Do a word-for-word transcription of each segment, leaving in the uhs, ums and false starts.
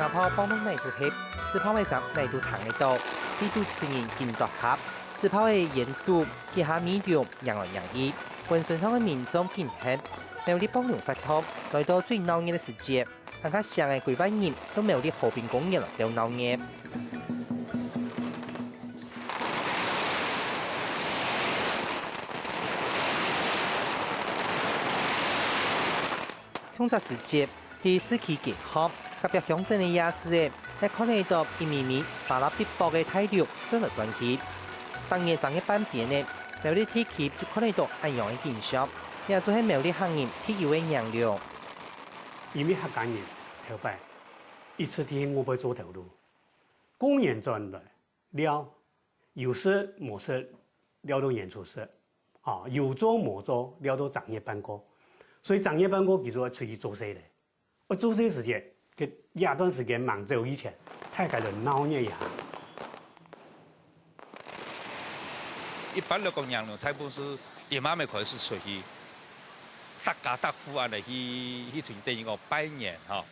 炮放到哪都係，紙炮个聲哪都聽得到，地主自然緊踱合，紙炮个煙肚，幾下米龍䀴來䀴去，分身旁个民眾緊喊，苗栗放龍發糖，來到最鬧熱个時節，還較成个幾萬人到苗栗和平公園來鬥鬧熱。 共隻時節，在市區街項，隔壁鄉鎮个夜市仔，也看得到一尾尾花啦必駁个大龍轉來轉去。逐年正月半邊仔，苗栗地區就看得到恁樣个景象，這就係苗栗客人特有个䀴龍。因為客家人頭擺一直在外背做頭路，過年轉來尞， 有食無食，尞到年初十，啊，有做無做，尞到正月半過。所以正月半過，佢就愛出去做事咧。愛做事時節，佢這段時間吂走以前，大家來鬧熱一下。一般來講，䀴龍大部分係年尾開始出去，逐家逐戶恁樣去，去同等於講拜年吼。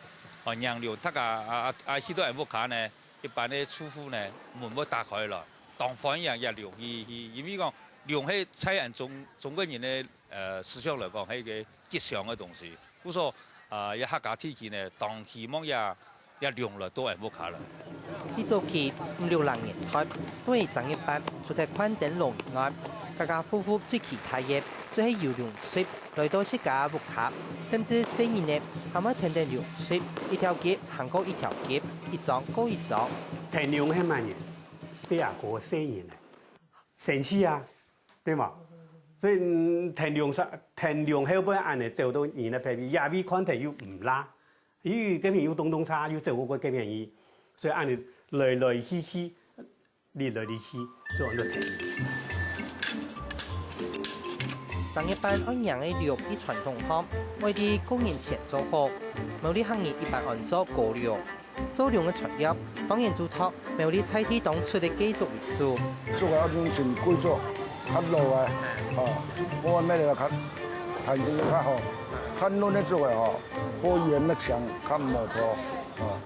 哦，䀴龍，逐家啊啊啊，去到人屋下呢， 一般个住戶呢，門會打開來，當歡迎這龍去，去，因為講龍係在𠊎中，中國人个，呃，思想來講，係一個吉祥个東西。故所，啊，這客家地區呢，當希望這，這龍來到𠊎屋下來。在早期，五六零年代，對正月半，除忒看燈籠以外，家家戶戶最期待个，就係有龍出 來到自家屋下，甚至細人仔還會跈等龍出，一條街行過一條街，一庄過一庄。跈龍係麼人？細阿哥細人仔，生趣啊，對無？所以，嗯，跈龍煞，跈龍後背恁樣走到人个旁邊，也未看忒又毋罅，因為該片又凍凍差，又走過該片去，所以恁樣來來去去， 來來去去，做恁多天。正月半愛䀴个龍在傳統項，愛在過年前做好，苗栗客人一般安做高龍。做龍个材料，當然就擇苗栗在地當出个雞竹為主。竹仔愛用盡貴竹，較老个，吼，好个買來較，彈性較好，較嫩个竹仔吼，好圓个強，較無破，吼。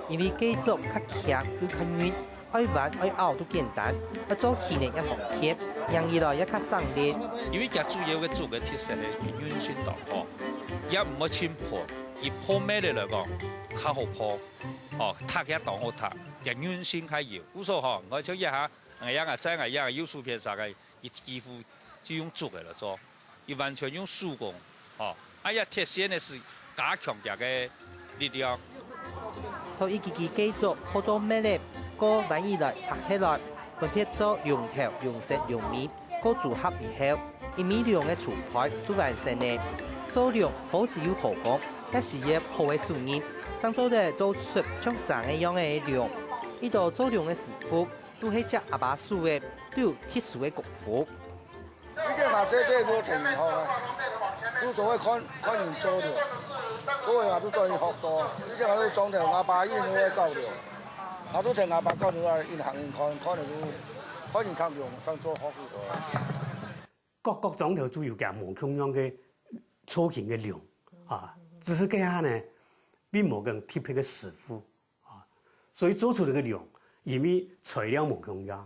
因為雞竹較強又較韌， 愛彎愛拗都簡單，愛做起呢也方便，䀴起來也較省力。因為佢主要个竹个特色係佢韌性當好，也毋會盡薄，佢薄咩个來講較好薄，哦，䌈也當好䌈，佢韌性較有。故所吼，𠊎像這下，𠊎樣啊，在𠊎樣啊，右手片上个，佢幾乎就用竹个來做。 佢完全用手工，吼，啊，這鐵線呢係加強佢个力量。擇一支支雞竹，好做咩咧，過彎起來、䌈起來，分別做龍頭、龍身、龍尾，過組合以後，一尾龍个組牌就完成咧。做龍好時有好工，也需要好个手藝，正做得做出像生个樣个龍。一到做龍个師傅，都係接阿爸手个，都有特殊个功夫。 以前嘛細細做田園學个，就做伙看，看人做了，做伙嘛就做人學做。以前嘛就庄頭，阿爸因為教了，嘛就聽阿爸教了，因行因看，看了就看人較用，當做學去个。各各庄頭就有佢無共樣个造型个龍啊，只是該下呢，並無講特別个師傅啊，所以做出來个龍，因為材料無共樣，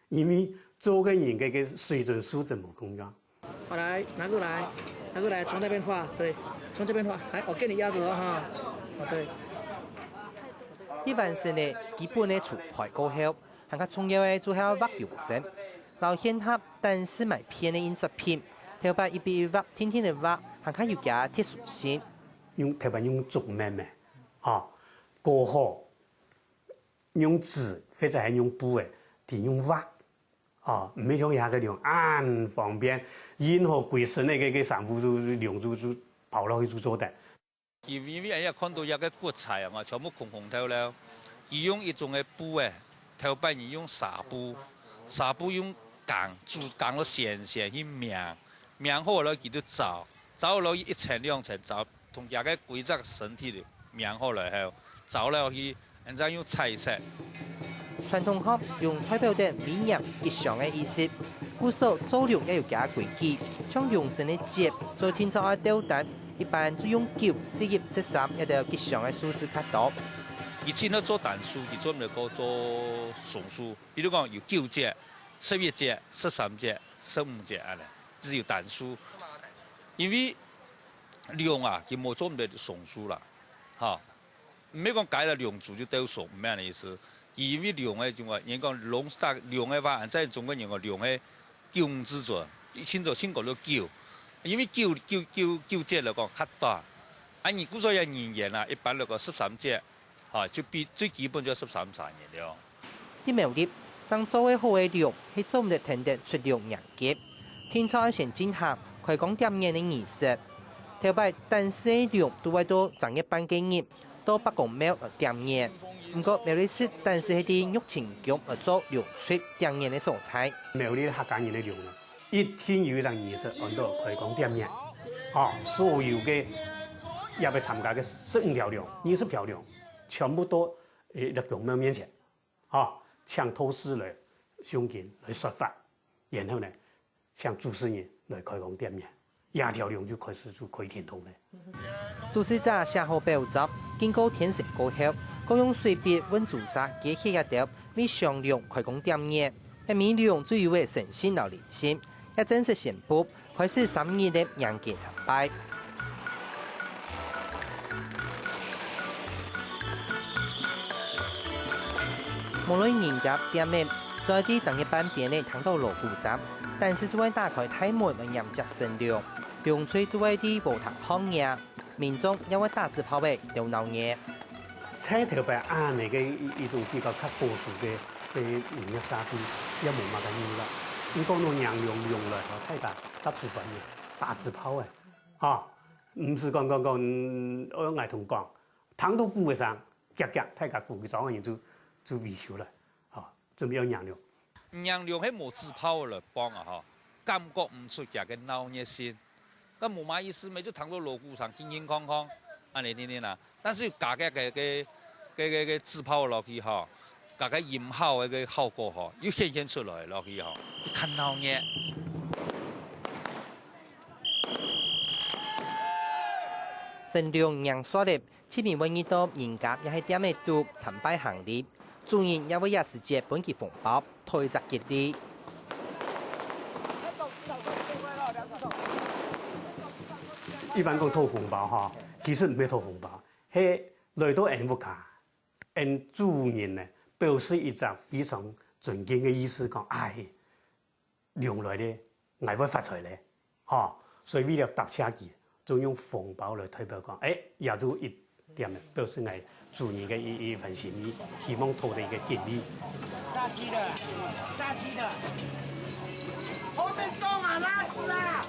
因為做个人个，个水準素質無共樣。好，來，拿過來，拿過來，從那邊畫，對，從這邊畫，來，我給你壓著哦，哈，哦，對。在完成了基本个組牌過後，還較重要个就係畫龍身，摎現下單式買片个印刷品，頭擺一筆一畫，定定个畫，還較有佢特殊性。用，頭擺用竹篾个，吼，過好 用紙或者係用布仔，佢用畫，哦，毋係像這下个龍恁方便，印好歸身个，个，个衫褲就，龍就，就包落去就做得。佢因為𠊎也看到這个骨材啊，全部空空透了。佢用一種个布仔，頭擺人用紗布，紗布用梗，竹梗落纖纖去綿，綿好了佢就燥，燥了一層兩層燥， 同佢个規隻身體綿好來後，燥了去，然後用彩色。傳統項用代表等美豔吉祥个意思，故所做龍也有佢个規矩，像龍身个節，做定著愛鬥單，一般就用九、十一、十三這兜吉祥个數字較多。佢盡好做單數，佢做毋得過做雙數。比如講有九節、十一節、十三節、十五節恁呢，只有單數。因為龍啊，佢無做毋得雙數啦，哈。 毋係講加了龍珠就鬥雙，毋係恁呢意思。佢因為龍个，就話，人講龍，龍个話，在中國人講龍个九字左，一清楚清楚就九，因為九九九九節來講較大。啊，你故所个人緣啊，一般來講十三節，哈，就比最基本就十三儕人了。 在苗栗，正做會好个龍，係做毋得跈等出龍迎吉。定著愛先進行開光點眼个儀式。頭擺，單勢个龍都會到正月半該日，到伯公廟來點眼。毋過苗栗市單勢係在玉清宮來做龍出點眼个所在。苗栗客家人个龍呢，一定有一項儀式安到開光點眼。吼，所有个也愛參加个十五條龍、二十條龍，全部到，欸，六公廟面前。 吼，請道士來誦經、來說法，然後呢，請主事人來開光點眼，這條龍就開始就可以停動了。主事者寫好寶座，經過天神過後，過用水筆搵朱砂、雞血這兜，為上龍開光點眼，這尾龍就有个神性摎靈性，也正式宣布 開始三日个迎雞參拜。無論人家店仔，在地正月半邊仔聽到鑼鼓聲，單勢就會打開大門來迎接神龍，龍隊就會在禾埕放野。 民眾也會打紙炮仔鬥鬧熱。在頭擺恁呢个一，一種比較較保守个，个民間社會，也無麼个人啦。毋過呢，迎龍龍來吼，大家較普遍个，打紙炮仔，吼，毋係講講講，嗯，𠊎同講，聽到鼓个聲，遽遽，大家鼓个聲个人就，就圍起來，吼，準備愛迎龍。 迎龍係無紙炮來幫啊吼，感覺毋出佢个鬧熱性。該無麼意思咩，就聽到鑼鼓聲，叮叮哐哐，恁呢定定啊。但是有加个个个个个个紙炮落去吼，加个音效个个效果吼，又顯現出來落去吼，你較鬧熱。神龍迎煞咧， 市民會入到人家也係店仔肚參拜行禮，主人也會這時節分佢紅包，討一隻吉利。一般講討紅包吼，其實毋係討紅包，係來到𠊎屋下，𠊎主人呢，表示一隻非常尊敬个意思，講，哎， 龍來咧，𠊎會發財咧，吼。所以為了答謝佢，就用紅包來代表講，欸，也就一點仔，表示𠊎主人个一，一番心意，希望討得一個吉利。殺雞的，殺雞的，後面動啊，拉屎啊！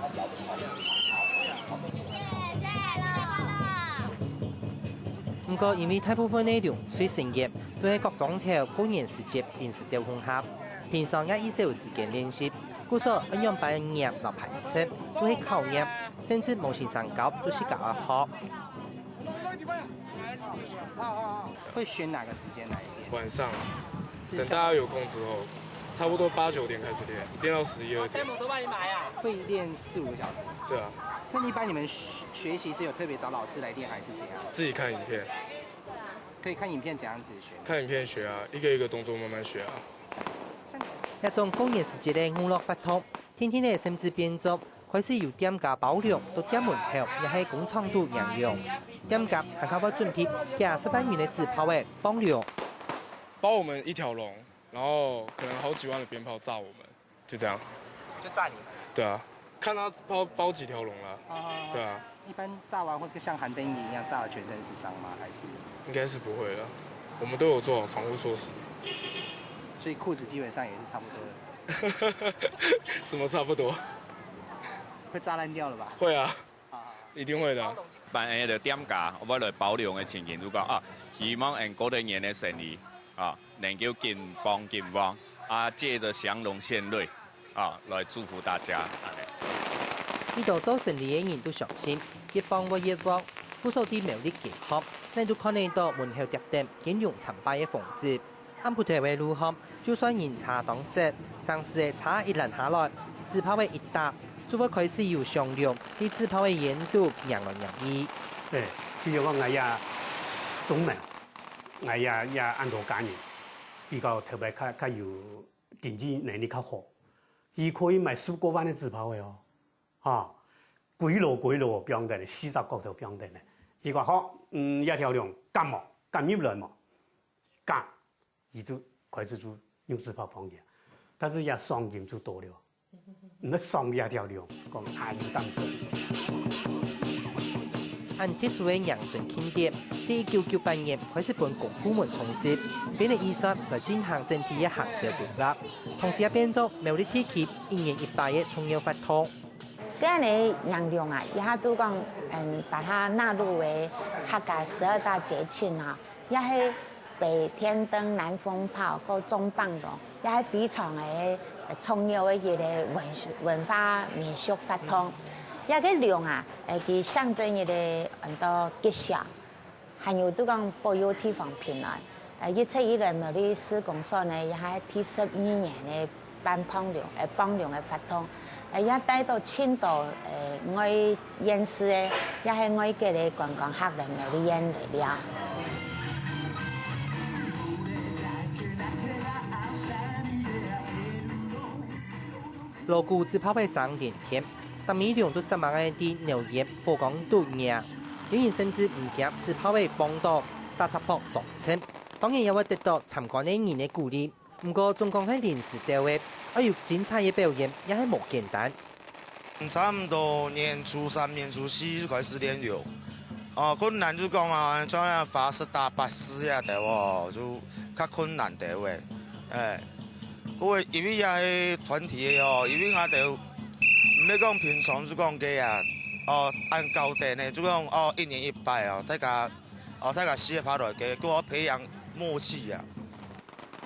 毋過因為大部分个龍隊神業都係各莊頭過年時節臨時調配合， 平常也已少時間練習，故所愛仰般个嚴摎排斥，都係考驗，甚至無先生教就自家愛學。會選哪個時間來練？晚上啊，是下午。等大家有空之後，差不多八九點開始練，練到十一二點。會練四五個小時？對啊。那一般你們學，學習是有特別找老師來練，還是怎樣？自己看影片。可以看影片怎樣子學？看影片學啊，一個一個動作慢慢學啊。 這種過年時節个娛樂活動，定定仔甚至變做開始有店家包龍到店門口，也係工廠肚迎龍。店家還較會準備幾十萬銀个紙炮仔放龍。包我們一條龍，然後可能好幾萬的鞭炮炸我們，就這樣。就炸你們？對啊，看他包，包幾條龍啦。哦。對啊。一般炸完會像寒天一樣炸得全身是傷嗎？還是？應該是不會啦，我們都有做好防護措施。所以褲子基本上也是差不多的。什麼差不多？會炸爛掉了吧？會啊，啊。一定會的啊。辦个店家，𠊎來包龍个情形，就講啊，希望𠊎過得年个生意啊，能夠緊旺緊旺啊，藉著上龍獻瑞 啊，來祝福大家。這兜做生理个人都相信，一旺會越旺，故所在苗栗街項，𠊎都看得到門口貼等敬龍參拜个紅紙。暗晡頭个路項，就算人車當塞，城市个車一攔下來，紙炮仔一打，就會開始有商量，在紙炮个煙肚擽來擽去。對，比如講𠊎這中門，𠊎這這恁多家人，比較頭擺較較有經濟能力較好，佢可以買十過萬个紙炮个哦，哈，歸籮歸籮放等，四十角頭放等呢。佢講好，嗯，這條龍敢無？敢入來無？敢。 佢就開始就用紙炮放佢，但是這賞金就多了，毋係賞這條龍，講恁有膽識。恁特殊个迎春慶典，在一九九八年開始分公部門重視，編列預算來進行整體个行銷規劃，同時也變做苗栗地區一年一擺个重要活動。 該呢，迎龍啊，這下都講，嗯，把它納入為客家十二大節慶啊，也係北天燈、南風炮、過重磅龍，也係非常个，呃，重要个一個文，文化民俗活動。這個龍啊，呃，佢象徵一個很多吉祥， 還有就講保佑地方平安。呃，一直以來苗栗市公所呢，也係第十二年个辦磅龍，呃，磅龍个活動，呃，也帶到盡多，呃，外縣市个，也係外國个觀光客來苗栗縣來尞。鑼鼓紙炮个聲連天， 逐尾龍都煞猛仔在燎煙火光肚擽，有人甚至毋驚紙炮仔摚著，打赤膊上陣，當然也會得到參觀个人个鼓勵。毋過，總講係臨時兜仔，愛有精彩个表演也係無簡單。差毋多年初三、年初四就開始練龍。哦，困難就講啊，像該法師打八字這兜哦，就較困難兜仔。哎，不過因為也係團體个哦，因為𠊎兜 毋係講平常就講个啊，哦，恁高等呢，就講，哦，一年一擺哦，大家，哦，大家四下跑來个，叫我培養默契啊。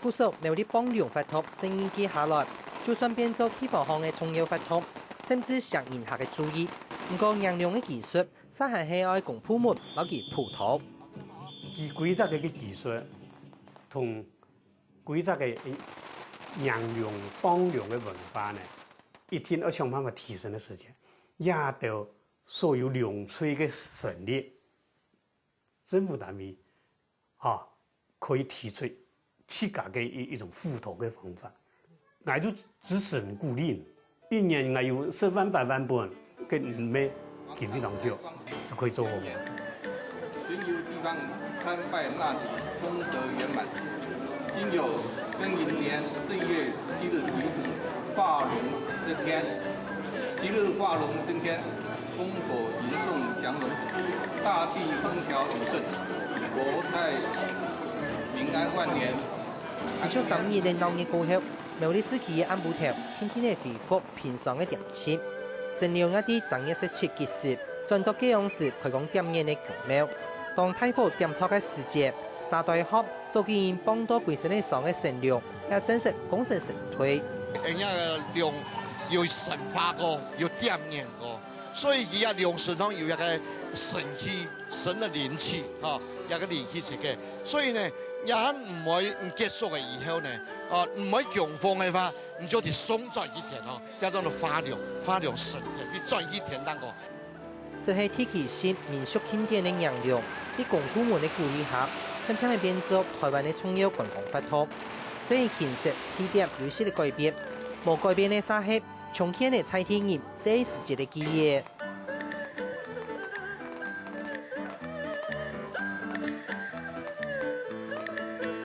不少苗栗磅龍活動承認佢下來，就算變做地方項个重要活動，甚至吸引人客个注意。毋過，迎龍个技術，煞還係愛公部門摎佢輔導。佢規隻个技術，同 規隻个，呃，迎龍、磅龍个文化呢，一定愛想辦法提升个時間。這兜所有龍隊个成立，政府單位，哈，可以提出自家个一，一種輔導个方法。𠊎就支持你，鼓勵你。 一年𠊎有十萬、百萬本，該毋係經費當少，就可以做好。巡遊地方參拜納吉，功德圓滿。今有庚寅年正月十七日吉時，化龍升天。吉日化龍升天，烽火迎送祥龍，大地風調雨順，國泰民安萬年。持續三日个鬧熱過後， 苗栗市區个暗晡頭，定定仔恢復平常个恬靜。神龍也在正月十七吉時，轉到該央時開工點眼个宮廟。當大火點著个時節，沙袋殼早幾日磅到歸身仔霜个神龍，也正式功成身退。人家个龍有神化過，有點眼過，所以佢个龍身上有一個神氣，神个靈氣，吼，一個靈氣出个。所以呢，也還毋會，毋結束个以後呢， 哦，毋會強風个話，你就得送轉去天哦，叫做化龍，化龍升天，你轉去天頂哦。這係地區性民俗慶典个迎龍，在公部門个鼓勵下，漸漸仔變做台灣个重要觀光活動。雖然形式、地點有一息仔改變，無改變个煞係，重現了在地人細時節个記憶。